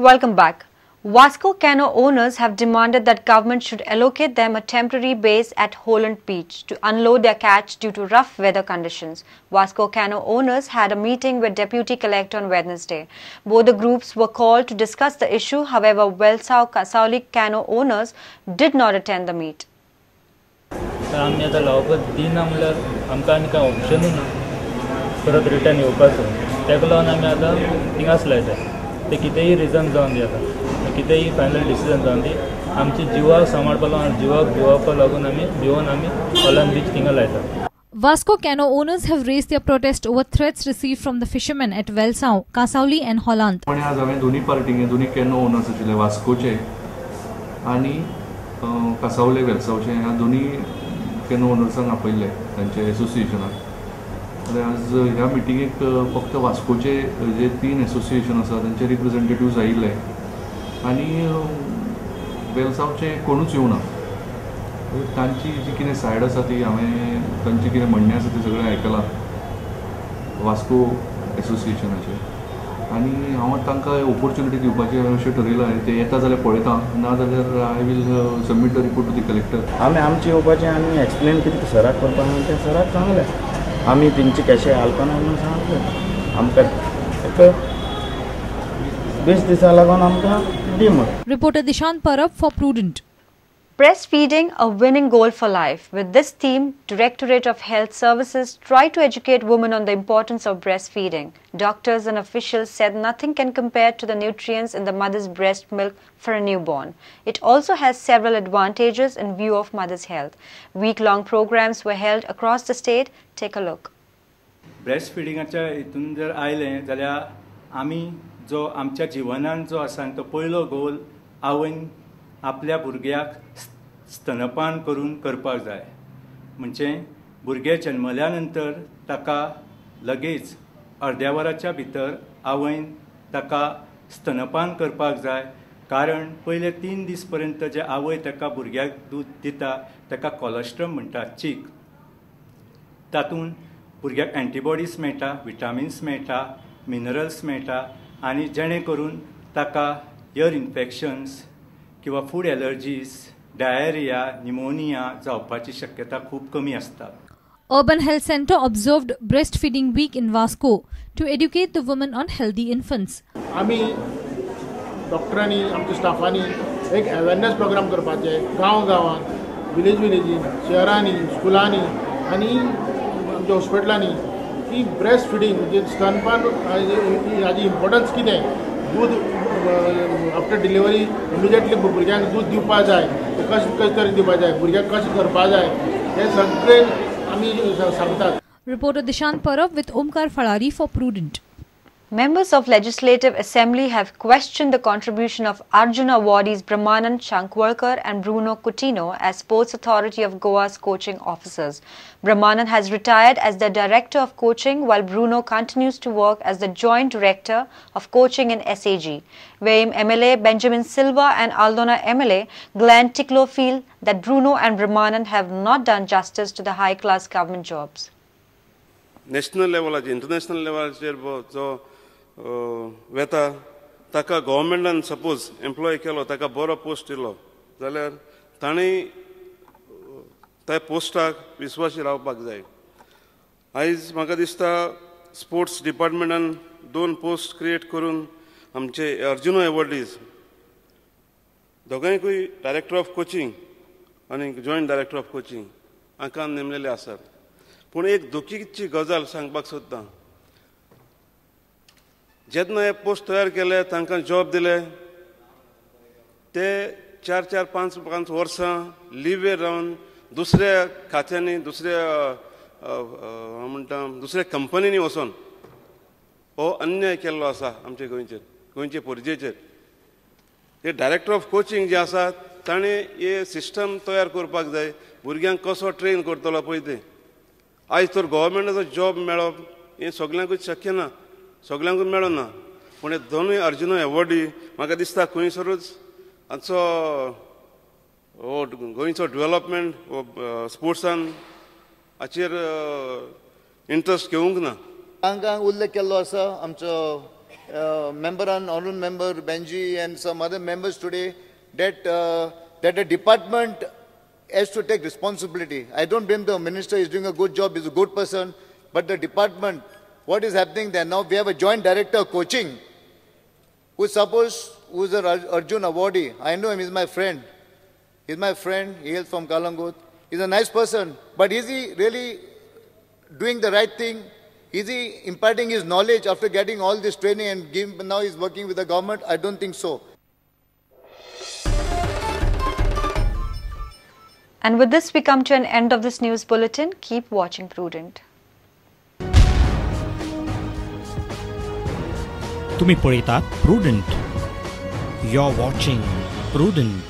Welcome back. Vasco canoe owners have demanded that government should allocate them a temporary base at Hollant Beach to unload their catch due to rough weather conditions. Vasco canoe owners had a meeting with Deputy Collector on Wednesday. Both the groups were called to discuss the issue. However, Velsao Cansaulim canoe owners did not attend the meet. आमी आतां लावपाक दिना म्हणल्यार आमकां आनी कांय ऑप्शनूय ना परत रिटर्न येवपाचो. ताका लागून आमी आतां थिंगाच लायता. ते कितेंय रिजन जावन दी, आतां कितेंय फायनल डिसिजन जावन दी, आमच्या जिवाक सांबाळपा लागून, जिवाक भिवपा लागून आमी भिवोन आमी हॉलंड बीच थिंगा लायता. Vasco canoe owners have raised their protest over threats received from the fishermen at Velsao, Cansaulim and Hollant. पण आज हांवें दोनी पार्टींगे दोनी कॅनो ओनर्स आशिल्ले, वास्कोचे आनी कांसावले वेलसावचे, ह्या दोनी कॅनो ओनर्सांक आपयल्ले तांच्या एसोसिएशनाक. आनी आज ह्या मिटिंगेक फक्त वास्कोचे जे 3 एसोसिएशन आसा तांचे रिप्रेझेंटेटिव्ज आयिल्ले आनी वेलसावचे कोणूच येवना. तांची जी कितें सायड आसा ती हांवें, तांचें कितें म्हणणें आसा तें सगळें आयकलां वास्को एसोसिएशनाचें. आनी हांव तांकां ऑपोर्चुनिटी दिवपाचें अशें ठरयलां. ते येता जाल्यार पळयता, ना जाल्यार I will submit the report to the collector. आमी आमचें येवपाचें आमी एक्सप्लेन कितें सराक करपाक आहा तें सराक सांगलें. आमी तेंचे कशें हालपाना म्हणून सांगलें. आमकां एक 20 दिसां लागून आमकां दी म्हण. Reporter Dishant Parab for Prudent. Breastfeeding, a winning goal for life. With this theme, Directorate of Health Services tried to educate women on the importance of breastfeeding. Doctors and officials said nothing can compare to the nutrients in the mother's breast milk for a newborn. It also has several advantages in view of mother's health. Week-long programs were held across the state. Take a look. ब्रेस्टफिडिंगाच्या हितून जर आयलें जाल्यार आमी जो आमच्या जिवनान जो आसा तो पयलो गोल आवयन आपल्या भुरग्याक स्तनपान करून करपाक जाय. म्हणजे भुरगें जन्मल्या नंतर ताका लगेच अर्द्या वराच्या भितर आवयन ताका स्तनपान करपाक जाय. कारण पयले 3 दीस पर्यंत जे आवय ताका भुरग्याक दूद दिता ताका कॉलेस्ट्रम म्हणटा, चीक. तातूंत भुरग्याक एंटीबॉडीज मेळटा, विटामिन्स मेळटा, मिनरल्स मेळटा आनी जेणे करून ताका इयर इन्फेक्शन्स किंवा फूड एलर्जीज, डायरिया, निमोनिया जावपाची शक्यता खूब कमी आसता. Urban Health Center observed Breastfeeding Week in Vasco to educate the women on healthy infants. आमी डॉक्टरांनी आमच्या स्टाफांनी एक अवेरनेस प्रोग्राम करपाचे गांव गांवांत, विलेज विलेजीन, शहरांनी, स्कुलांनी आनी आमच्या हॉस्पिटलांनी की ब्रेस्ट फिडींग म्हणजे स्तनपान हाजी इम्पोर्टन्स कितें, दूद आफ्टर डिलिव्हरी इमिजिएटली भुरग्यांक दूद दिवपा जाय, ते कशें कशें तरेन दिवपा जाय, भुरग्यांक कशें करपा जाय, हें सगळें आमी सांगतात. Reporter Dishant Parab with Omkar Falari for Prudent. Members of Legislative Assembly have questioned the contribution of Arjuna awardees Brahmanand Shankwalkar and Bruno Coutinho as Sports Authority of Goa's coaching officers. Brahmanand has retired as the Director of Coaching while Bruno continues to work as the Joint Director of Coaching in SAG. Veim MLA Benjamin Silva and Aldona MLA Glenn Tiklo feel that Bruno and Brahmanand have not done justice to the high-class government jobs. National level, international level, जो वेता ताका गव्हर्मेंटान suppose employ केलो, ताका बरो post दिलो जाल्यार ताणें त्या पोस्टाक विस्वासी रावपाक जाय. आयज म्हाका दिसता स्पोर्ट्स डिपार्टमेंटान 2 पोस्ट क्रिएट करून आमचे अर्जुनो एवॉर्डीज दोगांयकूय डायरेक्टर ऑफ कोचिंग आनी जॉयंट डायरेक्टर ऑफ कोचिंग हांकां नेमलेले आसात. पूण एक दुखीची गजाल सांगपाक सोदता, जेन्ना हे पोस्ट तयार केले तांकां जॉब दिले ते 4 4 5 5 वर्सां लिवेर रावन दुसऱ्या खात्यांनी, दुसऱ्या हांव म्हणटा दुसऱ्या कंपनींनी वचोन हो अन्याय केल्लो आसा आमचे गोंयचेर, गोंयचे पोरजेचेर. हे डायरेक्टर ऑफ कोचिंग जे आसा ताणें हे सिस्टम तयार करपाक जाय, भुरग्यांक कसो ट्रेन करतलो पळय तें. आयज तर गव्हर्मेंटाचो जॉब मेळप हें सगल्यांकूच शक्य ना, सगल्यांकूच मेळना. पूण हे दोनूय अर्जुनो एवॉर्डी म्हाका दिसता खंयसरूच हाचो हो गोंयचो डेवलपमेंट स्पोर्ट्सान हाचेर इंट्रस्ट घेवंक ना. तांकां उल्लेख केल्लो आसा आमचो member, honorable member Benji and some other members today, that that the department has to take responsibility. I don't blame the minister, he's doing a good job, he's a good person, but the department, what is happening there now, we have a joint director of coaching, who's an Arjun awardee. I know him, he's my friend. He's my friend, he hails from Kalangut. He's a nice person, but is he really doing the right thing? Is he imparting his knowledge after getting all this training and now he's working with the government? I don't think so. And with this, we come to an end of this news bulletin. Keep watching Prudent. तुम्ही पळयतात Prudent. You're watching Prudent.